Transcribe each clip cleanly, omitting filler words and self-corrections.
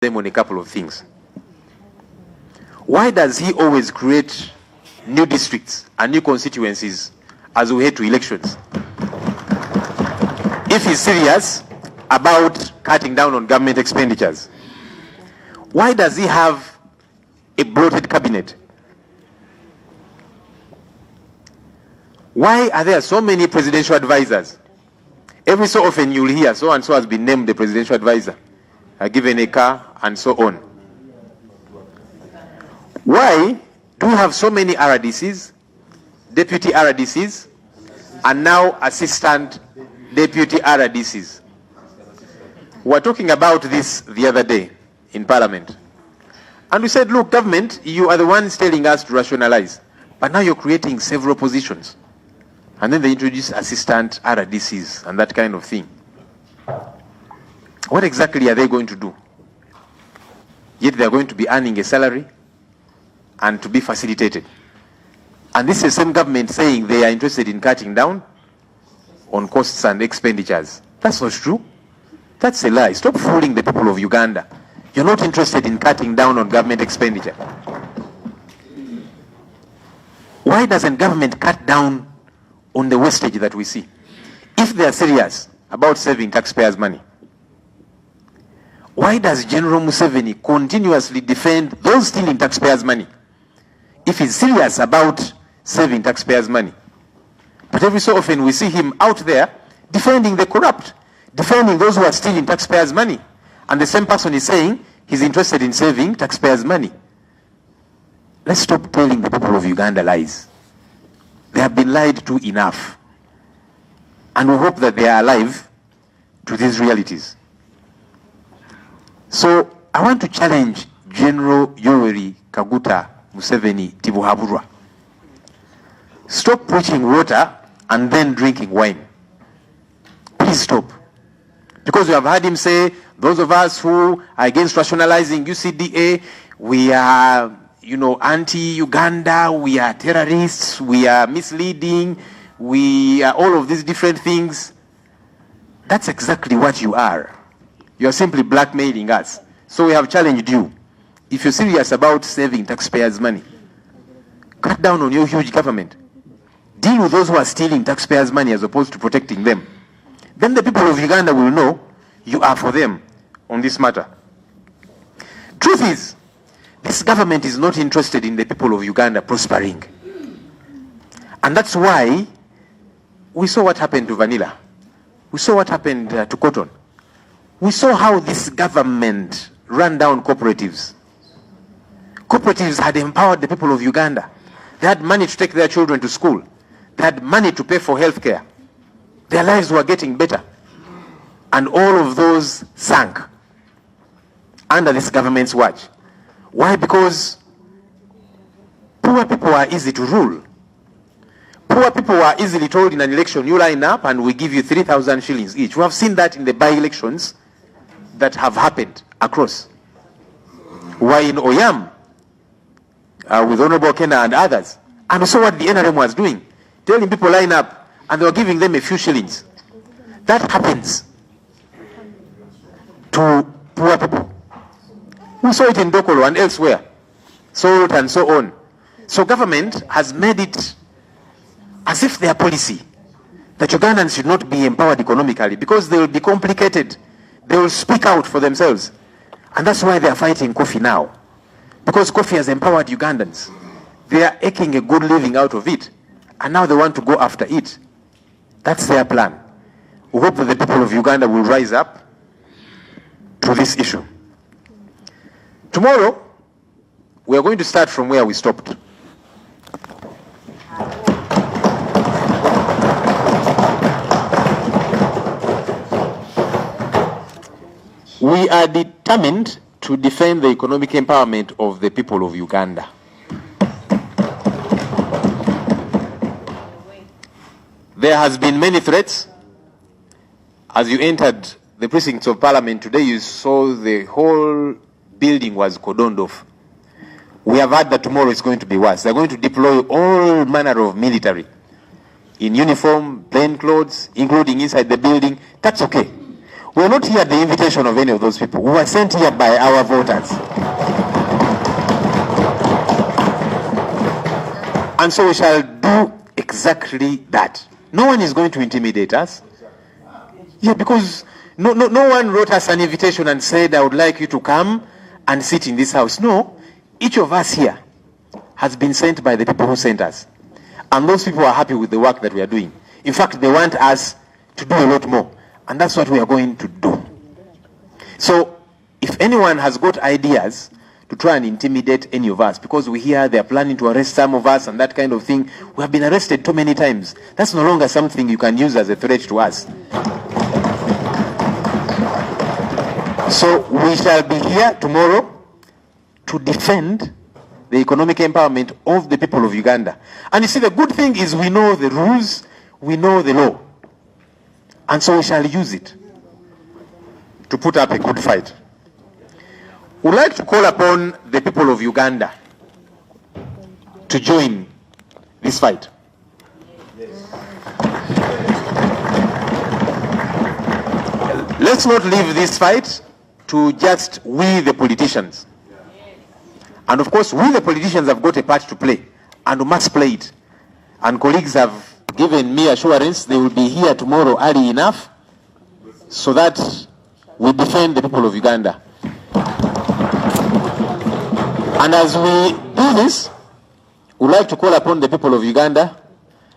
Them on a couple of things. Why does he always create new districts and new constituencies as we head to elections? If he's serious about cutting down on government expenditures, why does he have a bloated cabinet? Why are there so many presidential advisors? Every so often you'll hear so and so has been named the presidential advisor, given a car, and so on. Why do we have so many RDCs, deputy RDCs, and now assistant deputy RDCs? We were talking about this the other day in Parliament. And we said, look, government, you are the ones telling us to rationalize. But now you're creating several positions. And then they introduce assistant RDCs and that kind of thing. What exactly are they going to do? Yet they are going to be earning a salary and to be facilitated. And this is the same government saying they are interested in cutting down on costs and expenditures. That's not true. That's a lie. Stop fooling the people of Uganda. You're not interested in cutting down on government expenditure. Why doesn't government cut down on the wastage that we see? If they are serious about saving taxpayers' money, why does General Museveni continuously defend those stealing taxpayers' money? If he's serious about saving taxpayers' money. But every so often we see him out there defending the corrupt, defending those who are stealing taxpayers' money. And the same person is saying he's interested in saving taxpayers' money. Let's stop telling the people of Uganda lies. They have been lied to enough. And we hope that they are alive to these realities. So I want to challenge General Yoweri Kaguta Museveni Tibuhaburwa. Stop preaching water and then drinking wine. Please stop. Because we have heard him say, those of us who are against rationalizing UCDA, we are, anti-Uganda, we are terrorists, we are misleading, we are all of these different things. That's exactly what you are. You are simply blackmailing us. So we have challenged you. If you're serious about saving taxpayers' money, cut down on your huge government. Deal with those who are stealing taxpayers' money as opposed to protecting them. Then the people of Uganda will know you are for them on this matter. Truth is, this government is not interested in the people of Uganda prospering. And that's why we saw what happened to vanilla. We saw what happened to cotton. We saw how this government ran down cooperatives. Cooperatives had empowered the people of Uganda. They had money to take their children to school. They had money to pay for health care. Their lives were getting better. And all of those sank under this government's watch. Why? Because poor people are easy to rule. Poor people are easily told in an election, you line up and we give you 3,000 shillings each. We have seen that in the by-elections that have happened across. We're in Oyam with Honorable Kenna and others. And we saw what the NRM was doing, telling people line up, and they were giving them a few shillings. That happens to poor people. We saw it in Dokolo and elsewhere, salt and so on. So government has made it as if their policy that Ugandans should not be empowered economically because they will be complicated. They will speak out for themselves. And that's why they are fighting coffee now. Because coffee has empowered Ugandans. They are eking a good living out of it. And now they want to go after it. That's their plan. We hope that the people of Uganda will rise up to this issue. Tomorrow, we are going to start from where we stopped. We are determined to defend the economic empowerment of the people of Uganda. There has been many threats. As you entered the precincts of Parliament today, you saw the whole building was cordoned off. We have heard that tomorrow is going to be worse. They're going to deploy all manner of military in uniform, plain clothes, including inside the building. That's okay. We are not here at the invitation of any of those people. We were sent here by our voters. And so we shall do exactly that. No one is going to intimidate us. Yeah, because no one wrote us an invitation and said, I would like you to come and sit in this house. No, each of us here has been sent by the people who sent us. And those people are happy with the work that we are doing. In fact, they want us to do a lot more. And that's what we are going to do. So, if anyone has got ideas to try and intimidate any of us, because we hear they are planning to arrest some of us and that kind of thing, we have been arrested too many times. That's no longer something you can use as a threat to us. So we shall be here tomorrow to defend the economic empowerment of the people of Uganda. And you see, the good thing is we know the rules, we know the law. And so we shall use it to put up a good fight. We'd like to call upon the people of Uganda to join this fight. Let's not leave this fight to just we the politicians. And of course, we the politicians have got a part to play, and we must play it. And colleagues have given me assurance they will be here tomorrow early enough so that we defend the people of Uganda. And as we do this, we'd like to call upon the people of Uganda,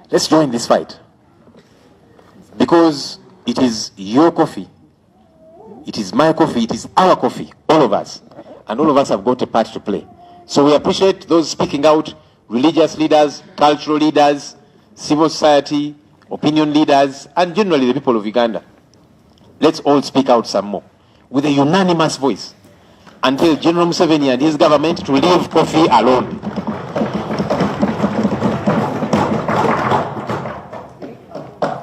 let's join this fight. Because it is your coffee, it is my coffee, it is our coffee, all of us. And all of us have got a part to play. So we appreciate those speaking out, religious leaders, cultural leaders, civil society, opinion leaders, and generally the people of Uganda. Let's all speak out some more with a unanimous voice and tell General Museveni and his government to leave coffee alone.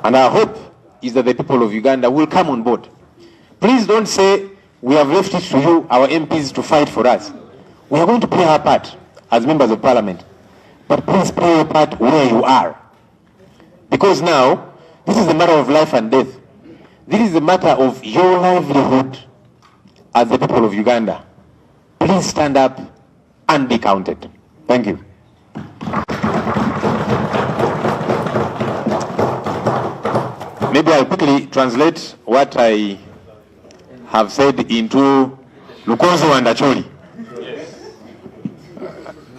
And our hope is that the people of Uganda will come on board. Please don't say we have left it to you, our MPs, to fight for us. We are going to play our part as members of parliament. But please play your part where you are. Because now, this is a matter of life and death. This is a matter of your livelihood as the people of Uganda. Please stand up and be counted. Thank you. Maybe I'll quickly translate what I have said into Lhukonzo and Acholi.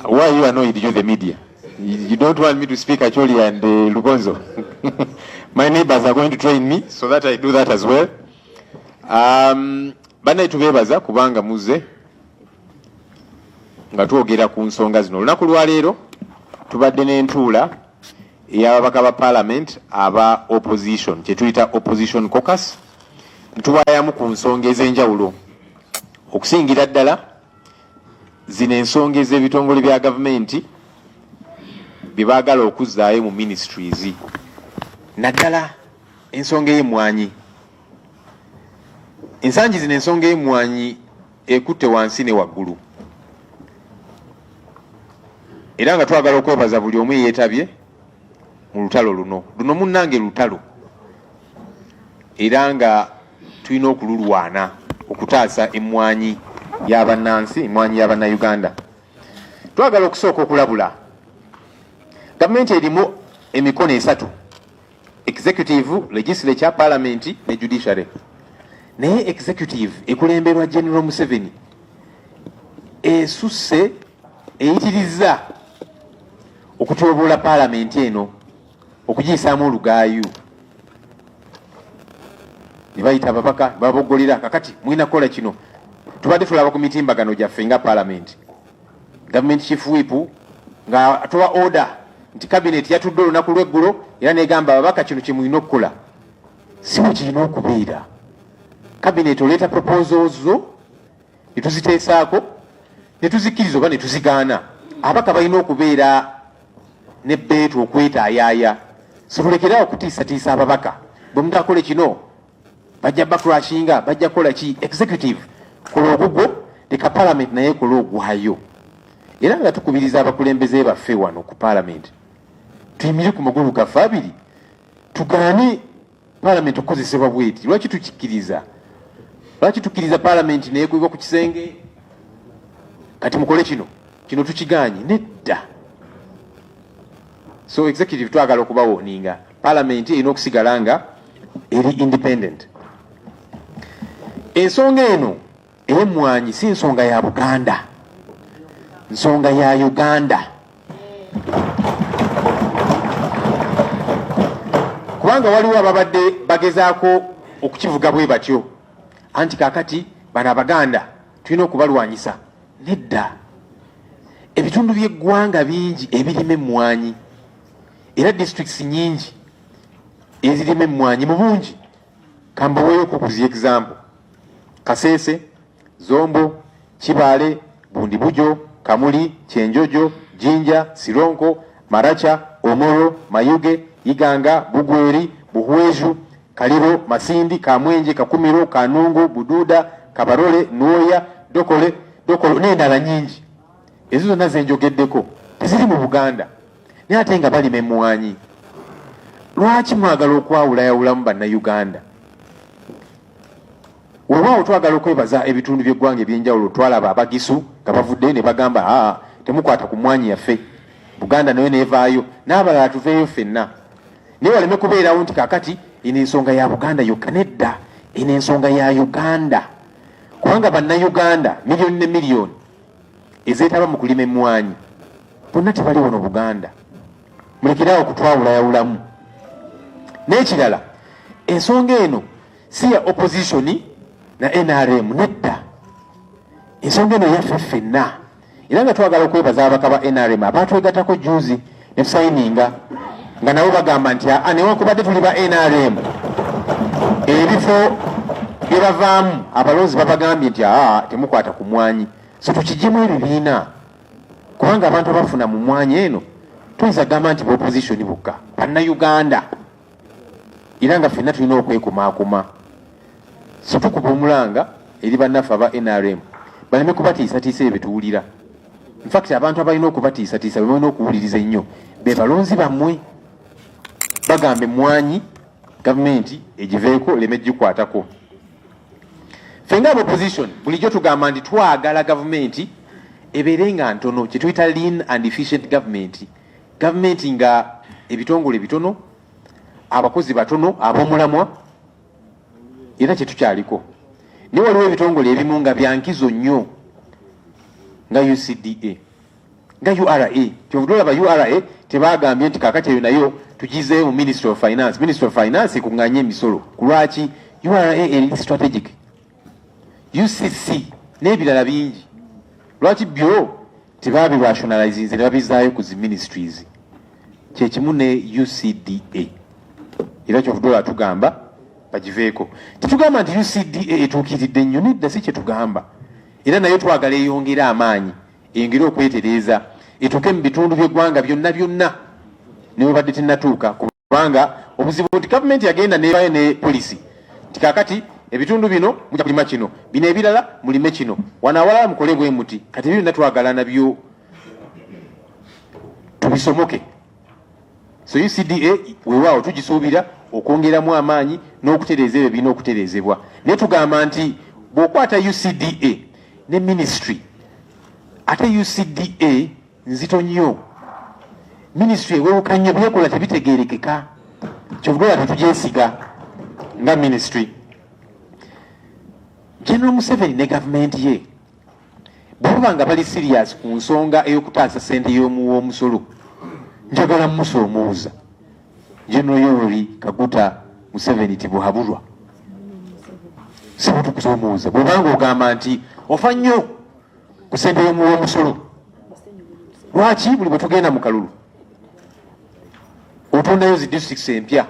Why are you annoyed, you the media? You don't want me to speak Acholi and Lhukonzo. My neighbors are going to train me so that I do that as well. Bannaye tubeebaza kubanga muzze nga twogera ku nsonga zino. Olunaku lwaleero tubadde n'entuula ey'ababaka ba parliament aba opposition, kye tuyita opposition caucus, ntuwayamu ku nsonga ez'enjawulo, okusingira ddala zino ensonga ez'ebitongole bya gavumenti bye baagala okuzzaayo mu ministries, naddala ensonga ey'emmwanyi. Ensangi zino ensonga ey'emmwanyi ekutte wansi ne waggulu, era nga twagala okwebaza buli omu eyeetabye mu lutalo luno. Luno munnange lutalo, era nga tulina okululwana okutaasa emmwanyi y'abannansi, emmwanyi y'abannayuganda. Twagala okusooka okulabula gavumenti erimu emikono esatu: executive, legislature, parliament ne judiciary. Naye executive ekulemberwa General Museveni esusse, eyitiriza okutyoboola paalamenti eno, okugiyisaamu olugaayu, ne bayita ababaka baboggolera, kakati mulina kukola kino. Tubadde tulaba ku mitimbagano gyaffe nga paalamenti, gavumenti chief whip nga tuwa order nti cabinet yatudde olunaku lw'eggulo era negamba ababaka kino kye mulina okukola. Si bwe kirina okubeera. Cabinet oleeta proposals zo ne tuziteesaako ne tuzikkiriza oba ne tuzigaana. Ababaka balina okubeera n'ebbeetu okwetaayaaya, so tulekerawo okutiisatiisa ababaka, bwe mutakole kino bajja bakrashinga, bajja kukola ki. Executive, kola ogugwo, leka parliament naye ekola ogwayo. Era nga tukubiriza abakulembeze baffe wano ku parliament, tuyimire ku magulu gaffe abiri, tugaane parliament okukozesebwa bweti. Lwaki tukikkiriza? Lwaki tukkiriza palamenti neyekubibwa ku kisenge, kati mukole kino, kino tukiganye? Nedda. So executive twagala okubawoninga, palamenti erina okusigala nga eri independent. Ensonga eno ey'emmwanyi si nsonga ya Buganda, nsonga ya Uganda, kubanga waliwo ababadde bagezaako okukivuga bwe batyo, anti kaakati bano Abaganda tulina okubalwanyisa. Nedda, ebitundu by'eggwanga bingi ebirima emmwanyi, era districts nyingi ezirima emmwanyi mu bungi. Kambaweeyo ku example: Kasese, Zombo, Kibaale, Bundibujo, Kamuli, Kyenjojo, Jinja, Sironko, Maracha, Omoro, Mayuge, Iganga, Bugweri, Buhweju, Kaliro, Masindi, Kamwenje, Kakumiro, Kanungu, Bududa, Kabarole, Nwoya, Dokole, Dokolo n'endala nyingi. Ezo zonna zenjogeddeko teziri mu Buganda, naye ate nga balima emmwanyi. Lwaki mwagala okwawulayawulamu Bannayuganda? Weewaawo twagala okwebaza ebitundu by'eggwanga ebyenjawulo. Twalaba Abagisu nga bavuddeyo ne bagamba, aa, temukwata ku mmwanyi yaffe. Buganda nayo neevaayo, n'abalala tuveeyo ffenna, naye waleme kubeerawo nti kaakati eno ensonga ya Buganda yokka. Nedda, eno ensonga ya Uganda, kubanga Bannayuganda miliyoni ne miliyoni ezeetaba mu kulima emmwanyi bonna tebali wano Buganda. Mulekeraawo okutwawulayawulamu. N'ekirala, ensonga eno si ya opposition na NRM. Nedda, ensonga eno yaffe ffenna. Era nga twagala okwebaza ababaka ba NRM abatwegatako juzi ne tusayininga, nga nabo bagamba nti aa, newankubadde tuli ba NRM, ebifo bye bavaamu abalonzi babagambye nti aa, temukwata ku mwanyi. So tukijjemu ebibiina, kubanga abantu abafuna mu mwanyi eno tuyinza kugamba nti ba opposition bokka, Bannayuganda, era nga ffenna tulina okwekumaakuma. So tukuba omulanga eri bannaffe aba NRM baleme kubatiisatiisa ebyo betuwulira. Infact, abantu abalina okubatiisatiisa, be balina okuwuliriza ennyo, be balonzi bammwe. Bagamba emmwanyi gavumenti egiveeko, leme gikwatako. Ffe nga opposition bulijjo tugamba nti twagala gavumenti ebeere nga ntono, kyetuyita lean and efficient government, gavumenti nga ebitongole bitono, abakozi batono ab'omulamwa, era kyetukyaliko. Naye waliwo ebitongole ebimu nga byankizo nnyo, nga UCDA, nga URA. Kyovudde olaba URA tebagambye nti kakati eyo nayo tugizeeyo mu Ministry of Finance, Ministry of Finance ekuŋŋanye emisolo. Ku lwaki URA eri strategic? UCC n'ebirala bingi, lwaki byo tebabirationalizinze ne babizaayo ku zi ministries? Kyekimu ne UCDA. Era kyovudde olaba tugamba bagiveeko. Tetugamba nti UCDA etuukiridde nnyo, nedda, si kyetugamba. Era nayo twagala eyongere amaanyi, eyongere okwetereeza, etuuke mu bitundu by'eggwanga byonna byonna newebadde tenatuuka, kubanga obuzibu nti gavumenti yagenda nebayo ne policy nti kakati ebitundu bino mujja kulima kino, bino ebirala mulime kino, wano awalala mukole bwe muti. Kati ebyo byonna twagala nabyo tubisomoke. So UCDA weewaawo tugisuubira okwongeramu amaanyi n'okutereeza ebyo birina okutereezebwa, naye tugamba nti bw'okwata UCDA ne ministry, ate UCDA nzito nnyo, ministry ewewuka nnyo, byekola tebitegerekeka. Kyovuga tetugyesiga nga ministry. General Museveni ne gavumenti ye bwebaba nga bali serious ku nsonga ey'okutaasa sente y'omuwa omusolo, njagala musoomooza General Yoweri Kaguta Museveni Tibuhaburwa, sibutukusoomooza. Bwobanga ogamba nti ofa nnyo ku sente y'omuwa omusolo, lwaki buli bwe tugenda mu kalulu otondayo zi districts empya,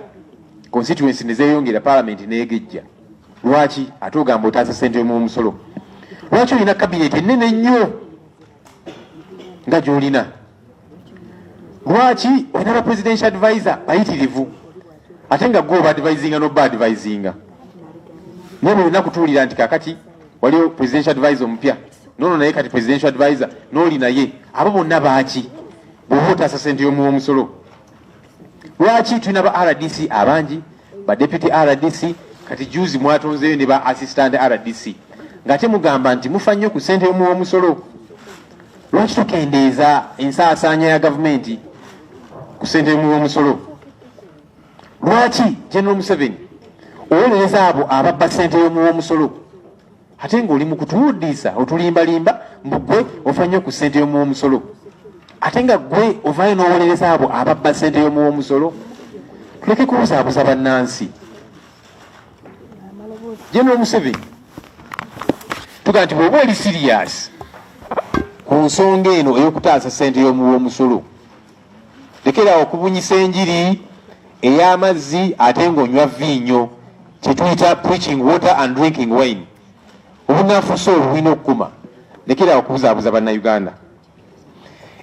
constituency nezeyongera, parliament negejja? Lwaki ate ogamba otaasa sente y'omuwa omusolo? Lwaki olina cabinet enene nnyo nga gyolina? Lwaki olina ba presidential advisor bayitirivu, ate nga gwe oba advisinga noba advisinga? Naye bwe olina kutuulira nti kakati waliwo presidential advisor omupya, nono naye kati presidential advisor nooli naye, abo bonna baaki bw'oba otaasa sente y'omuwa omusolo? Lwaki tulina ba RDC abangi, ba deputy RDC, Kati juzi mwatonzeeyo ne ba assistant RDC, ng'ate mugamba nti mufa nnyo ku ssente y'omuwa omusolo. Lwaki tokendeeza ensaasaanya ya gavumenti ku ssente y'omuwa omusolo? Lwaki General Museveni owolereza abo ababba ssente y'omuwa omusolo, ate ng'oli mu kutuwuddiisa otulimbalimba mbu gwe ofa nnyo ku ssente y'omuwa omusolo, ate nga gwe ovaayo n'owolereza abo ababba ssente y'omuwa omusolo? Tuleke kubuzaabuza bannansi. General Museveni, tugamba nti bw'oba oli serious ku nsonga eno ey'okutaasa ssente y'omuwa omusolo, lekerawo okubunyisa enjiri ey'amazzi ate ng'onywa viinyo, kyetuyita preaching water and drinking wine. Obunanfuusi obwo bulina okukuma. Lekerawo okubuzaabuza Bannayuganda.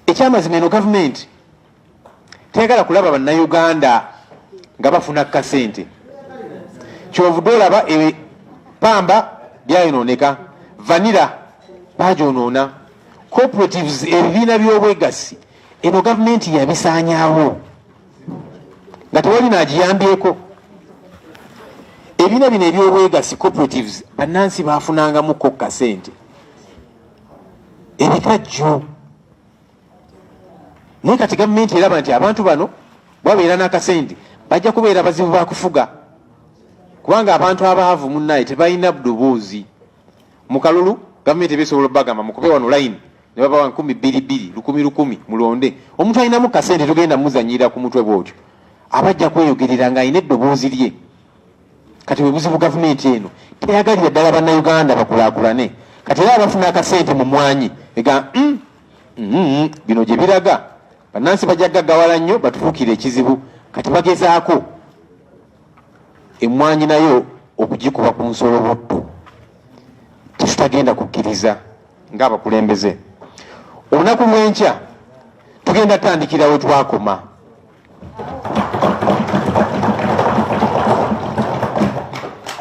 Ekyamazima, eno gavumenti teyagala kulaba Bannayuganda nga bafuna kasente. Kyovudde olaba pamba byayonooneka, vanilla bagyonoona, cooperatives, ebibiina by'obwegassi, eno gavumenti yabisaanyaawo nga tewali nagiyambyeko. Ebibiina bino ebyobwegassi, cooperatives, bannansi bafunangamuko kasente, ebikajjo. Naye kati gavumenti eraba nti abantu bano babeera n'akasente bajja kubeera bazibu bakufuga, kubanga abantu abaavu munnaye tebalina ddoboozi mu kalulu. Gavumenti ebesobola obagamba mukube wano line ne babawa 2,000, 1,000 1,000, mulonde omuntu alinamu kasente. Tugenda muzanyirira ku mutwe bwotyo, abajja kweyogerera ng'alina eddoboozi lye. Kati bwe buzibu, gavumenti eno teyagalira ddala Bannayuganda bakulaakulane. Kati era abafuna akasente mu mwanyi ega bino gye biraga bannansi bajja gaggawala nnyo batufuukire ekizibu. Kati bagezaako emmwanyi nayo okugikuba ku nsolobotto. Tetutagenda kukkiriza ng'abakulembeze. Olunaku lw'enkya tugenda tandikira we twakoma.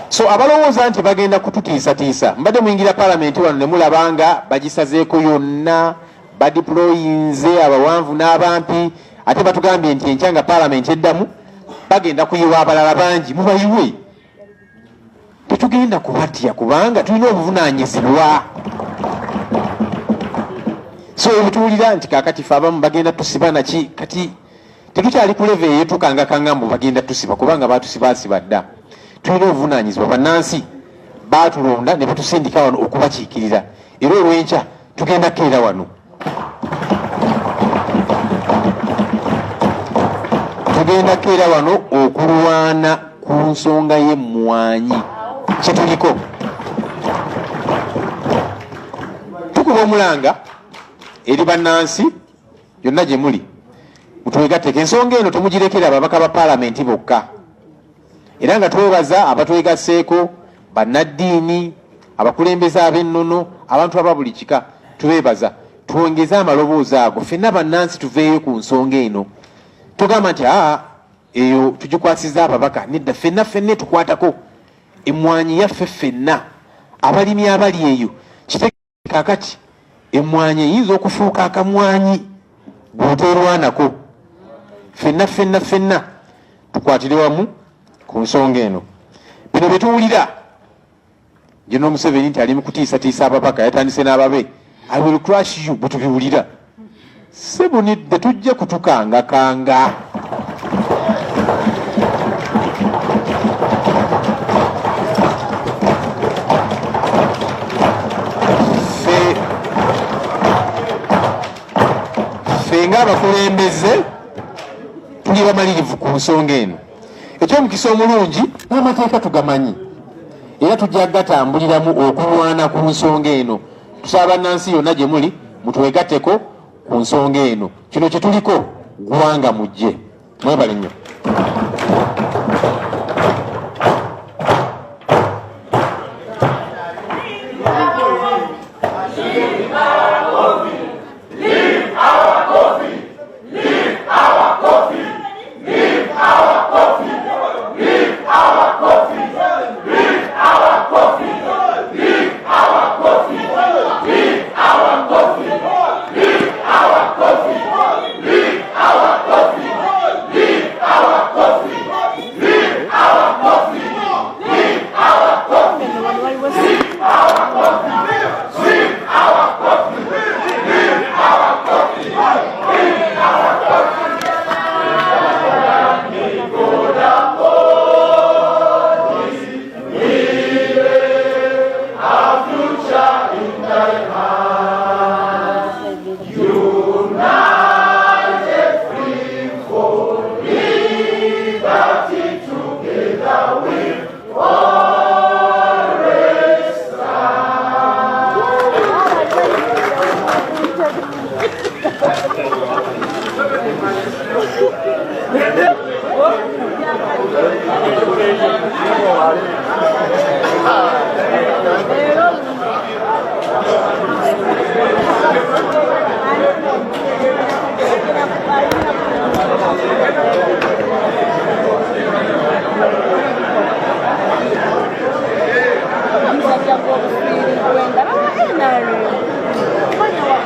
So abalowooza nti bagenda kututiisatiisa, mbadde muyingira palamenti wano ne mulaba nga bagisazeeko yonna, badeployinze abawanvu n'abampi, ate batugambye nti enkya nga palamenti eddamu bagenda kuyiwa abalala bangi. Mubayiwe, tetugenda kubatya kubanga tulina obuvunaanyizibwa. So ebituwulira nti kakati fe abamu bagenda tusiba naki, kati tetukyali ku level eyo tukangakanga mbu bagenda tusiba, kubanga batusibasiba dda. Tulina obuvunaanyizibwa, bannansi batulonda ne batusindika wano okubakiikirira, era olw'enkya tugenda kukeera wano, tugenda kukeera wano okulwana ku nsonga y'emmwanyi. Kyetuliko, tukuba omulanga eri bannansi yonna gye muli, mutwegatteko. Ensonga eno temugirekera ababaka ba paalamenti bokka, era nga twebaza abatwegasseeko, bannaddiini, abakulembeze ab'ennono, abantu aba buli kika, tubeebaza. Twongeze amaloboozi ago ffenna bannansi, tuveeyo ku nsonga eno. Tugamba nti aa eyo tugikwasiza ababaka, nedda, ffenna ffenna etukwatako. Emmwanyi yaffe ffenna abalimi abali eyo. Kakati emmwanyi eyinza okufuuka akamwanyi bw'oteerwanako. Ffenna ffenna ffenna tukwatire wamu ku nsonga eno. Bino bye tuwulira General Museveni nti ali mu kutiisatiisa ababaka, yatandise n'ababe, "I will crush you," bwe tubiwulira, sebo nedda, tujja kutukangakanga. Ffe ng'abakulembeze tuli bamalirivu ku nsonga eno. Ekyomukisa omulungi, n'amateeka tugamanyi era tujja gatambuliramu okulwana ku nsonga eno. Tusaba bannansi yonna gye muli mutwegatteko ku nsonga eno. Kino kye tuliko ggwanga, mujje. Mwebale nnyo. Leave our coffee! Leave our coffee! Leave our coffee! Leave our coffee! Leave our coffee! Leave our coffee! Leave our coffee! Leave our coffee! Leave our coffee! Leave our hands, united free for liberty, together we always stand. Omusajja gw'obufiiri gwenda bawa NRM omanya wa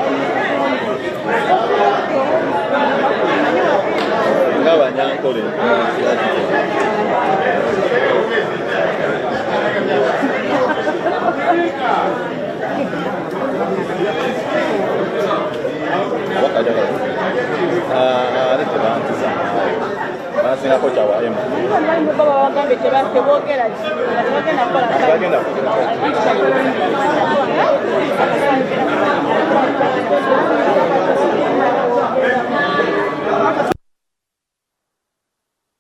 Nga Banyankole. Ate tebantiza, bansingako kyawa emu. Baba wagambye teboogera ki nga tebagenda kukola. Tebagenda kukola.